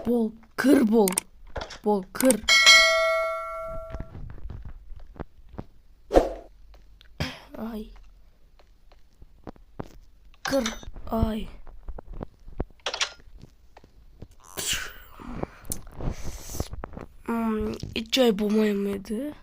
Бол, кір, бол. Бол, кір. Ай. Кір. Ай. Ит жай болмай ма еді?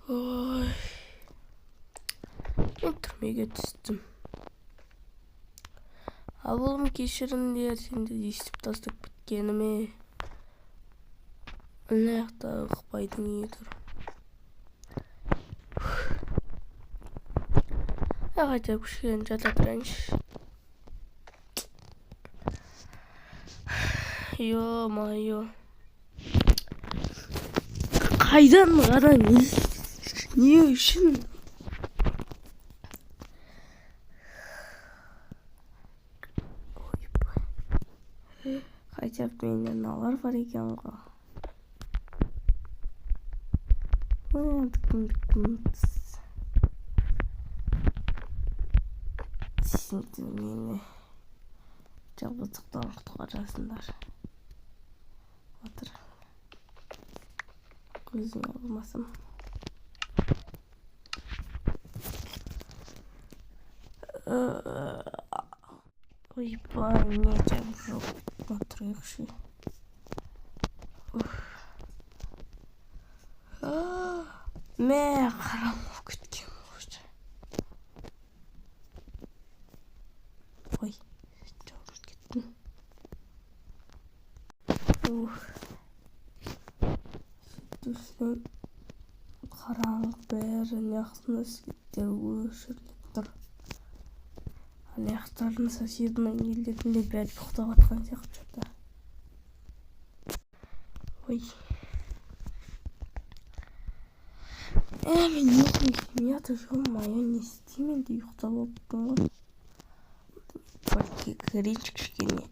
Ой. Мен түрмеге түстім. Ауылым, кешіріңдер, сендерді естіп тастап кеткеніме. Мына жақта Ықпайдың үйі тұр. Хотя бы кішкене жата тұрайыншы. Ё-моё. Қайдан ғана, не үшін? Ойбай. Хотя бы менде мыналар бар екен ғой. Ой, түкін, сендер мені жалғыздықтан құтқарасыңдар. Отыр. Көзіңе алмасам. Ойбай, не жап жоқ. Отырайықшы. Уф. Мә, қарам болып кеткен уже. Ой, жабылып кеттім. Ух. Сөйтіп қараңғы, бәрі мына светтер өшіріліп тұр. Ана жақтардың, соседінің үйлерінде бәрі ұйықтап жатқан сияқты что-то. Ой. Мен не келмей жатыр, ё-моё, не істеймін енді, ұйықтап алыппын ғой. Туалетке кірейінші кішкене.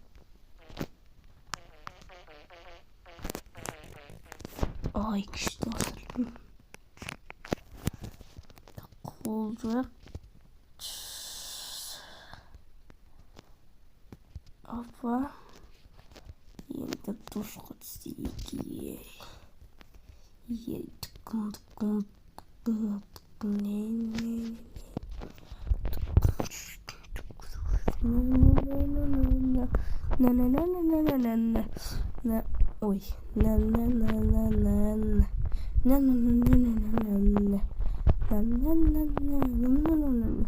Ай, күшті отырдым. Қол жуайық. Опа. Енді душқа түсейік. Е, түкін, түкін, түкін, түкін, не, не, не, на на на на на на на на, ой, на на на на на на на на на на на на на на на на на на на.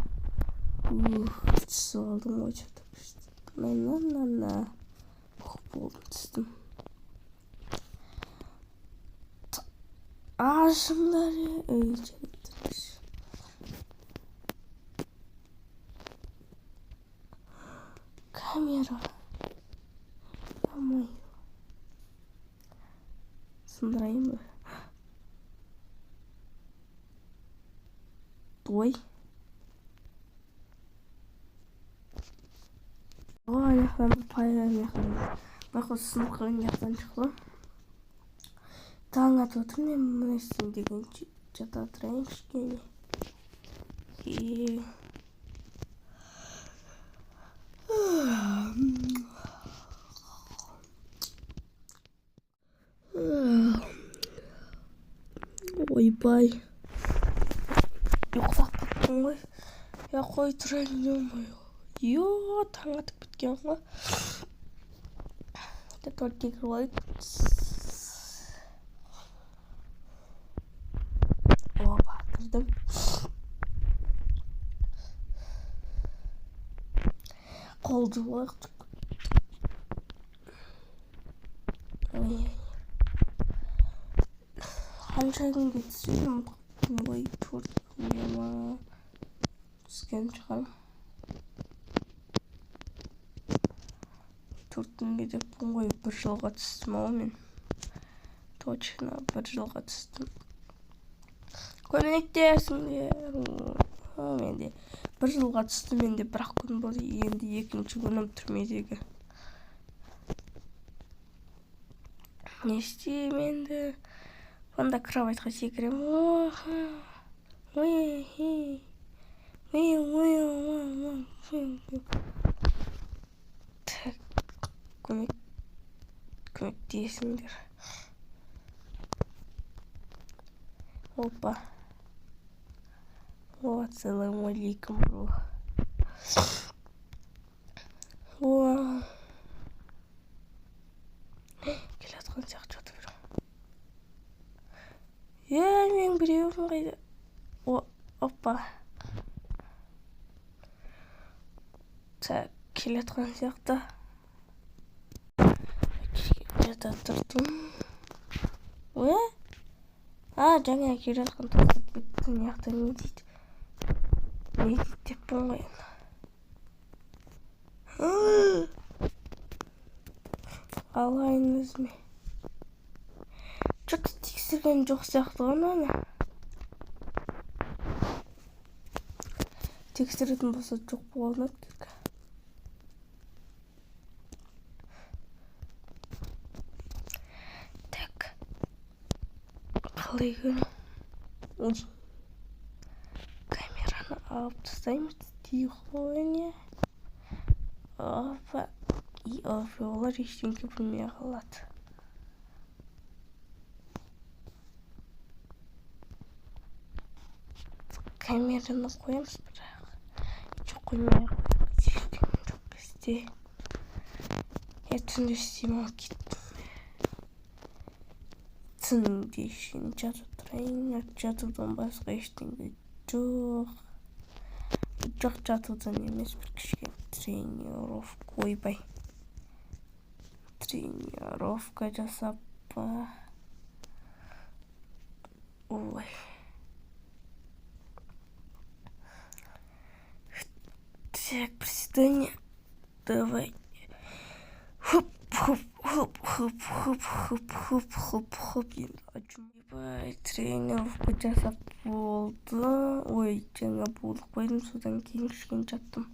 Ух, түсіп алдым ғой что-то. На на на на. Ух, болдым, түстім. Ашыңдар, ей, жарайды. Камера. Ё-моё. Сындырайын ба? Ой. Ой, ана жақтан бір пайда, ана жақтан байқау сынып қалған жақтан шықты. Таң атып отыр, мен мына істеймін дегенше жата тұрайын кішкене. И ойбай, ұйықтап кеттім ғой. Я, қой тұрайын, ё-моё. Ё, таң атып кеткен ғой. Туалетке кіріп алайық. Опа, кірдім. Қол жуып алайық. Ой, қанша күнге түсемін, ұмытып кеттім ғой. 4 күнге ма түскен шығармын. 4 күнге деппін ғой, бір жылға түстім ау мен. Точно, бір жылға түстім. Көмектесіңдер. Менде бір жылға түсті, менде бір ақ күн болды, енді екінші күнім түрмедегі. Не істеймін енді? Онда кроватьқа секіремін. Ой, ой, ой, ой, ой. Так, көмек. Көмектесіңдер. Опа. О, ассалаумағалейкум, бро. О. Келе жатқан сияқты жатып жүр. Е, менің біреуім қайда? О, опа. Так, келе жатқан сияқты. Жата тұрдым. Ө? А, жаңа келе жатқан тоқтап кетті. Мына жақта не дейді? Не дейді деппін ғой енді. Алайын өзіме. Что-то тексерген жоқ сияқты ғой мынаны. Тексеретін болса, жоқ болған еді. Так. Қалай көрем? Ой. Камераны алып тастаймыз. Тихоня. Опа. И опа, олар ештеңке білмей қалады. Камераны қоямыз, бірақ жоқ, қоймай ақ қояйық, ештеңе жоқ бізде. Е, түнде істеймін ау, кеттім. Түнде шейін жатып тұрайын. Жатудан басқа ештеңе жоқ. Жоқ, жатудан емес, бір кішкене тренировка, ойбай, тренировка жасап па. Ой. Так, приседание. Давай. Хоп, хоп, хоп, хоп, хоп, хоп, хоп, хоп, хоп. Енді ойбай, тренировка жасап болды. Ой, жаңа буылып қойдым, содан кейін кішкене жаттым.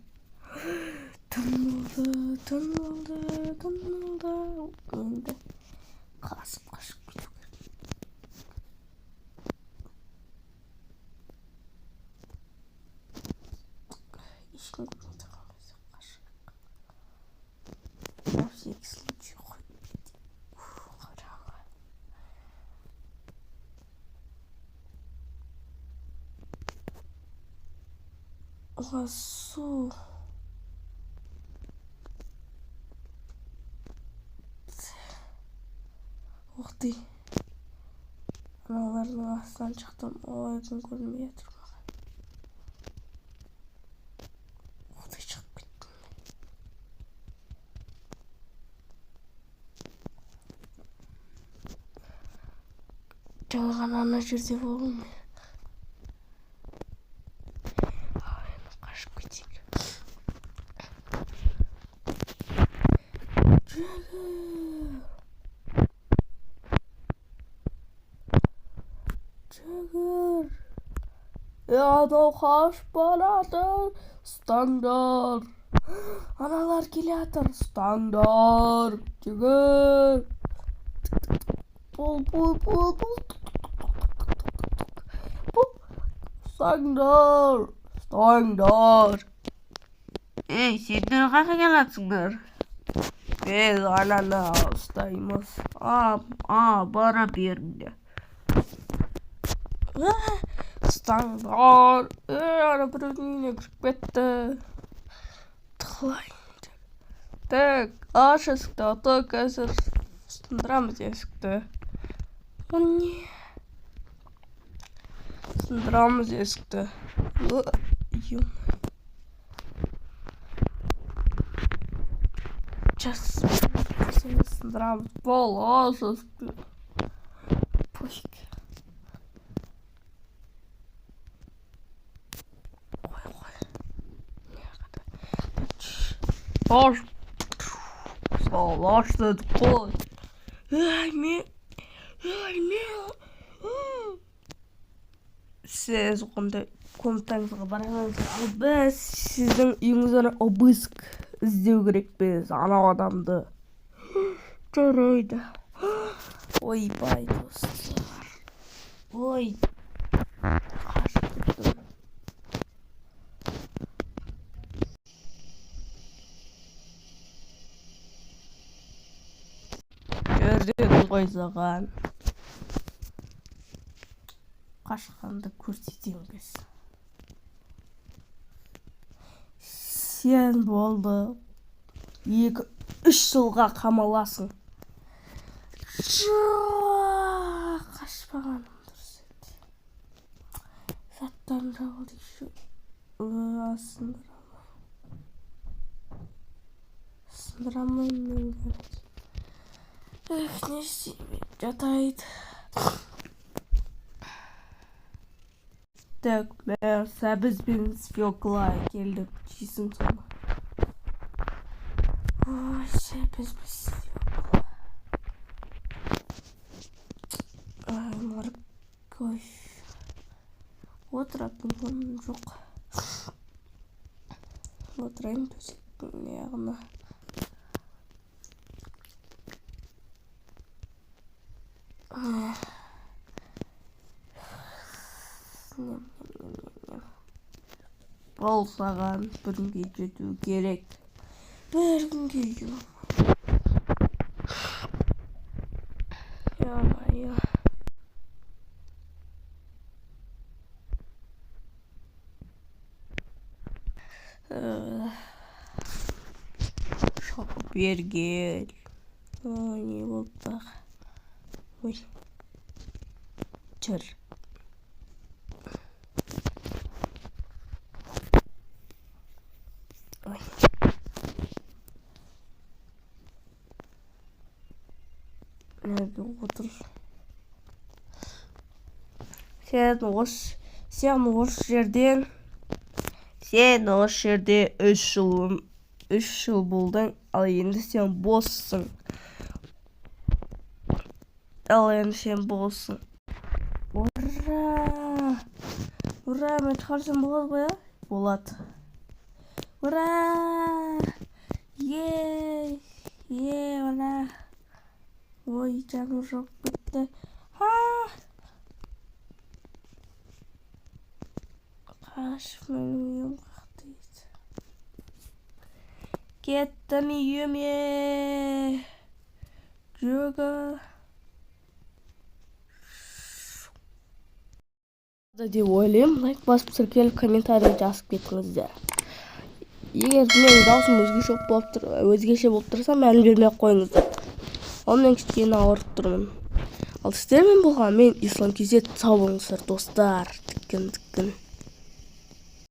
Түн болды, түн болды, түн болды. Енді қашып қашып кету керек. Ешкім көрмей тұрған кезде қашайық. На всякий случай қойып кетейік. Қараңғы. Оға, су. Ух ты. Аналардың астынан шықтым. Ой, күн көрінбей жатыр маған. Ух ты, шығып кеттім. Жаңа ғана ана жерде болдым мен. Ал енді қашып кетейік. Жүгір. Жүгір. Е, анау қашып барады. Ұстаңдар. Аналар келе жатыр. Ұстаңдар. Жүгір. Бол, бол, бол, бол. Бол. Ұстаңдар. Ұстаңдар. Ей, сендер қаяққа келатсыңдар? Біз ананы ұстаймыз. А, а, бара беріңдер. Ұстаңдар. Е, ана біреудің үйіне кіріп кетті. Тығылайын. Так, аш есікті, а то қазір сындырамыз есікті. О, не? Сындырамыз есікті. Ё. Сейчас сындырамыз. Бол, аш есікті. Пофиг. Қой, қой. Аш. Сол, аш дедік қой. Ай, мен. Ай, мен. Сіз ондай комнатаңызға барыңыз, ал біз сіздің үйіңізден обыск іздеу керекпіз анау адамды. Жарайды. Ойбай, достар. Ой. Қашып кеттім. Дедім ғой саған. Қашқанды көрсетемін қазір. Сен болды. 2-3 жылға қамаласың. Жоқ, қашпағаным дұрыс еді. Заттарым жабылды еще. Сындыра алмаймын. Сындыра алмаймын мен, короче. Эх, не істеймін, жатайды. Так, мә, сәбіз бен свекла әкелдім. Жейсің соны. Ой, сәбіз бен свекла. Ай, морковь. Отыратын орным жоқ. Отырайын төсектің аяғына. Нем, нем, нем, нем, нем. Бұл саған бір күнге жету керек. Бір күнге. Ё-моё. Шоқып бергел. Ой, не болды тағы? Ой. Жүр. Ой. Nerede отыр? Сен осы жерде 3 жыл болдың, ал енді сен боссың. Ал енді сен боссың. Ура! Ура, мен шығарсам болады ғой, иә? Болады. Ура! Е! Е, ура! Ой, жаным жоқ кетті. Ха! Қаш, менің үйім қаяқта еді? Кеттім үйіме. Жүгі. Деп ойлаймын. Лайк басып, тіркеліп, комментарий жазып кетіңіздер. Егер менің даусым өзгеше болып тұрса, мән бермей ақ қойыңыздар. Ол мен кішкене ауырып тұрмын. Ал сіздермен болған мен, Ислам Кизет. Сау болыңыздар, достар. Тікін тікін.